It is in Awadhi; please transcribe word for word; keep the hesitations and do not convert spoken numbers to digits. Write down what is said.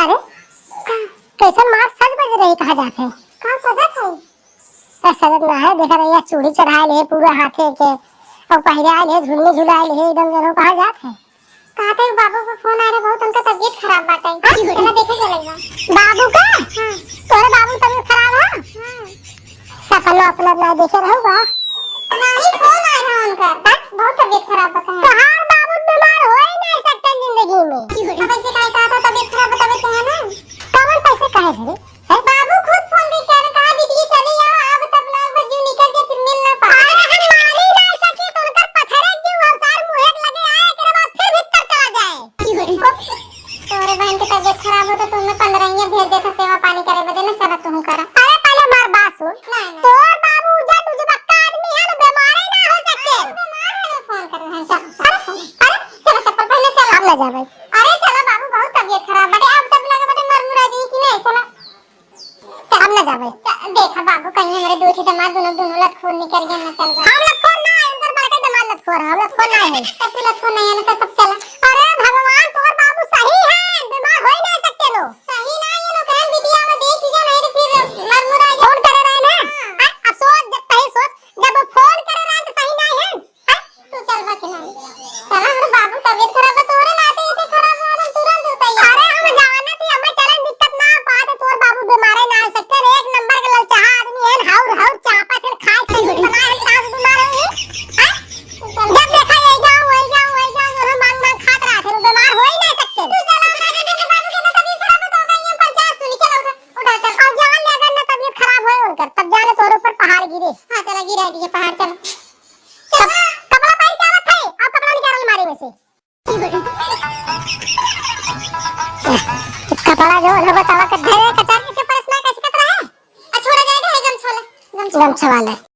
अरे, का, कैसन मार सज बज रही, कहाँ जात है? कहाँ सजत है? ए, सजत ना है, देखा रही है, चूड़ी चढ़ाए ले पूरा हाथे के, और पहिराए ले, झुलनी झुलाए ले, एकदम जनो, कहाँ जात है? कहते हैं बाबू का फोन आ रहा, बहुत उनका तबीयत खराब बाटे। हाँ? चला देखे चलेगा। बाबू का? हाँ। तोरे बाबू तबीयत खराब है? हाँ। सपना अपना ना देखे रहू बा? नहीं, फोन आ रहा उनका। हाँ? बहुत तबीयत खराब बता है। तोहार बाबू बीमार हो ही नहीं सकते जिंदगी में। अब ऐसे काहे कहा था, तबीयत खराब बतावे तो है ना? कौन पैसे कहे थे रे? हैं? बाबू खुद फोन करके कहा, "दीदी चली आओ, अब तब लोग बस जीव निकल के फिर मिल ना पाए।" अरे हम मानी ना सके तो उनकर पत्थरे जीव और सार मुँहे के लगे आए, एकरे बाद फिर भीतर चला जाए। तोरे बहन के तबीयत खराब हो तो तुम्हें पंद्रह ही भेज देता सेवा पानी करे बदे ना, चला तुम करा। अरे पहले हमार बात सुन। नहीं, नहीं। तोर बाबू जट उजबक्का आदमी है ना, बीमारे ना हो सके। अरे, बीमार है ना, फोन कर रहे हैं। चलो, चलो, चलो। अरे, चलो, चप्पल पहले चलो। हम ना जाबे। अरे, चलो बाबू, बहुत तबीयत खराब बाटे। अब तब लगे बाटे मर मुरा जी की नहीं, चलो। हम ना जाबे। च-, देखा बाबू, कहीं हमारे दो ठे दामाद दोनों, दोनों लतखोर निकल गए ना, चल बा। हम लतखोर ना है, उनकर बड़का दामाद लतखोर है, हम लतखोर ना है। तब तू लतखोर नहीं है ना, तो तब चला। अरे भगवान, तोर बाबू सही है, बीमार हो ही नहीं सकते लो। सही ना ये लोग हैं, वीडियो में देख लीजिए, नहीं तो फिर मरमुरा जाए। फोन करे रहे ना? हाँ। हाँ, अब सोच, जब पहले सोच, जब वो फोन करे रहे तो सही ना है? हाँ? तू चल बा कि नहीं? चला, हमरे बाबू तबीयत खराब है, तोरे नाते इतने खराब हो, हम तुरंत उतैया। अरे, हम जाना थी, हमें चले दिक्कत ना पाए, तो तोर बाबू बीमारे ना हो सकते रे, एक नंबर के ललचाहा आदमी है, हाउर, हाउर चापा फिर खाए, खाए, फिर बनाए, हम कहाँ से बीमार होंगे? हाँ? जब देखा यही गाँव, वही गाँव, वही गाँव, जो हम मांग मांग खात रहा थे, वो बीमार हो ही नहीं सकते। तू चला, हमारे घर के बाबू के ना तबीयत खराब है, तो हो गई है पंचायत सुनी, चलो उठा, उठा, चल। और जान ले अगर ना तबीयत खराब होए उनकर, तब जाने तोर ऊपर पहाड़ गिरे। हाँ, चला, गिरा दिए पहाड़, चल। चल। कप-, कपड़ा पहन के आवत है, और कपड़ा निकाल अलमारी में से। कपड़ा जो है, बतावा के ढेरे कचार के परस में कैसे कतरा है? आ, छोड़ा जाएगा, है गमछा वाला, गमछा वाला। गमछा वाला।